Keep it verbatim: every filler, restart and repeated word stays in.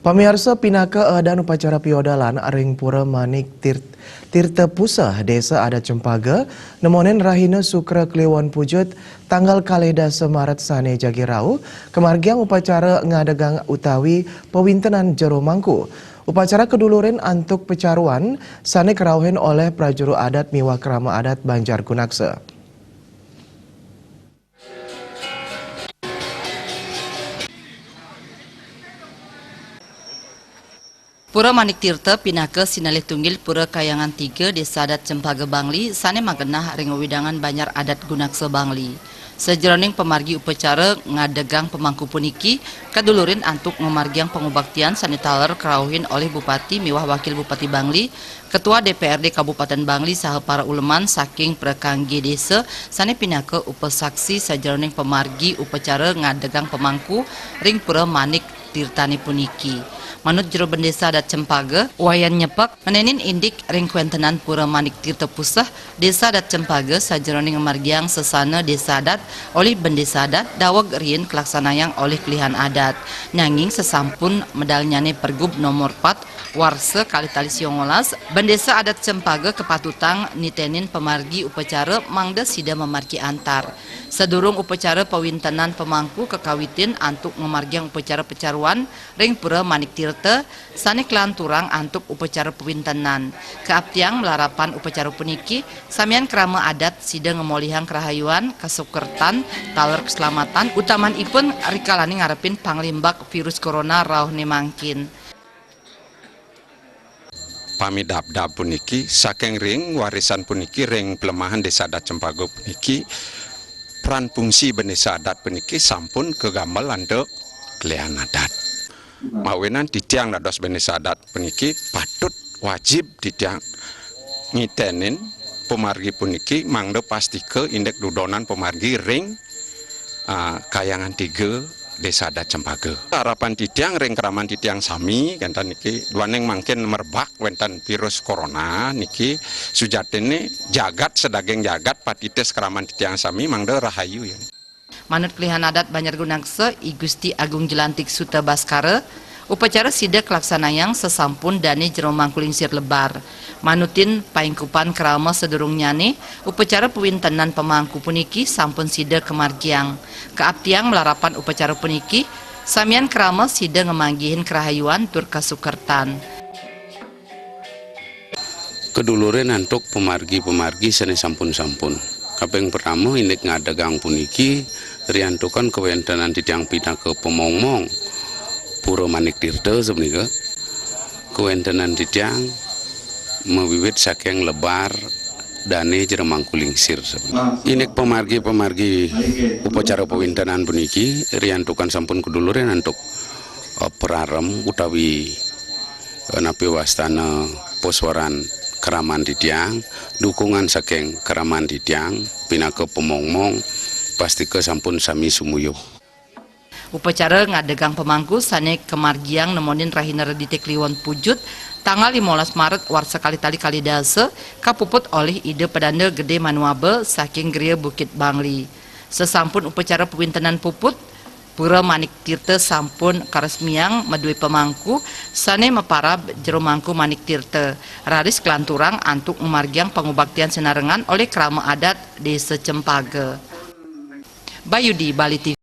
Pamiarsa, pinaka eedan upacara piodalan ring Pura Manik Tir-, Tirta Puseh, Desa Adat Cempaka, nemonin rahina Sukra Kliwon Pujut, tanggal kalih dasa Maret sane jagi rauh, kamargiang upacara ngadegang utawi pawintenan jero mangku. Upacara kadulurin antuk pacaruan sane karauhin olih prajuru adat miwah krama adat Banjar Gunaksa. Pura Manik Tirta pinaka sinalih tunggil Pura Kayangan Tiga, Desa Adat Cempaka Bangli, sane magenah ring wewidangan Banjar Adat Gunaksa Bangli. Sajeroning pamargi upacara ngadegang pamangku puniki, kadulurin antuk ngamargiang pangubaktian sane taler karauhin olih Bupati miwah Wakil Bupati Bangli, Ketua D P R D Kabupaten Bangli saha para uleman saking prakangge desa sane pinaka upasaksi sajeroning pamargi upacara ngadegang pamangku ring Pura Manik Tirtane puniki. Manut Jero Bendesa Adat Cempaka, Wayan Nyepek, ngenenin indik ring kawentenan Pura Manik Tirta Puseh, Desa Adat Cempaka sajeroning ngamargiang sesana desa adat olih bendesa adat daweg riin kalaksanayang olih kelihan adat. Nanging sasampun medalnyane pergub nomor pat warsa kalih tali siongolas, Bendesa Adat Cempaka kapatutang nitenin pamargi upacara mangda sida mamargi antar. Sadurung upacara pawintenan pamangku kakawitin antuk ngamargiang upacara pacaruan ring Pura Manik Tirta, sane kalanturang antuk upacara pawintenan. Kaaptiang malarapan upacara puniki, samian krama adat sida ngamolihang karahayuan kasukertan taler kaslamatan, utamanipun rikalane ngarepin panglimbak virus corona rauhne mangkin. Pamidabdab puniki saking ring warisan puniki ring pelemahan Desa Adat Cempaka puniki, peran fungsi bendesa adat puniki sampun kagamel antuk kelihan adat. Mawinan titiang dados bendesa adat puniki patut wajib titiang ngitenin pamargi puniki mangda pastika indik dudonan pamargi ring, ah, Kayangan Tiga, Desa Adat Cempaka. Harapan titiang ring kraman titiang sami, kenten niki, duaning mangkin merebak wenten virus corona niki, sujatinne jagat sadaging jagat patitis kraman titiang sami mangda rahayu, ya. Manut kelihan adat Banjar Gunaksa, I Gusti Agung Jelantik Suta Baskara, upacara sida kalaksanayang sasampun dane Jero Mangku Lingsir lebar. Manutin paingkupan krama sadurungnyane, upacara pawintenan pamangku puniki sampun sida kamargiang. Kaaptiang malarapan upacara puniki, samian krama sida ngamanggihin karahayuan tur kasukertan. Kadulurin antuk pamargi-pamargi sane sampun-sampun. Kaping pertama, indik ngadegang puniki riantukan kawentenan titiang pinaka pamongmong Pura Manik Tirta sapunika. Kawentenan titiang mawiwit saking lebar dane Jero Mangku Lingsir sapunika. Indik pamargi-pamargi upacara pawintenan puniki riantukan sampun kadulurin antuk, eh, prarem utawi, eh, napi wastana poswaran kraman titiang, dukungan saking kraman titiang pinaka pamongmong, pastika sampun sami sumuyuh. Upacara ngadegang pamangku sane kamargiang nemonin rahina Redite Kliwon Pujut, tanggal limolas Maret warsa kalih tali kalih dasa, kapuput olih Ida Pedanda Gede Manuaba saking Griya Bukit Bangli. Sasampun upacara pawintenan puput, Pura Manik Tirta sampun karesmiang madue pamangku sane maparab Jero Mangku Manik Tirta, raris kalanturang antuk ngamargiang pangubaktian sinarengan olih krama adat Desa Cempaka. Bayudi, Bali T V.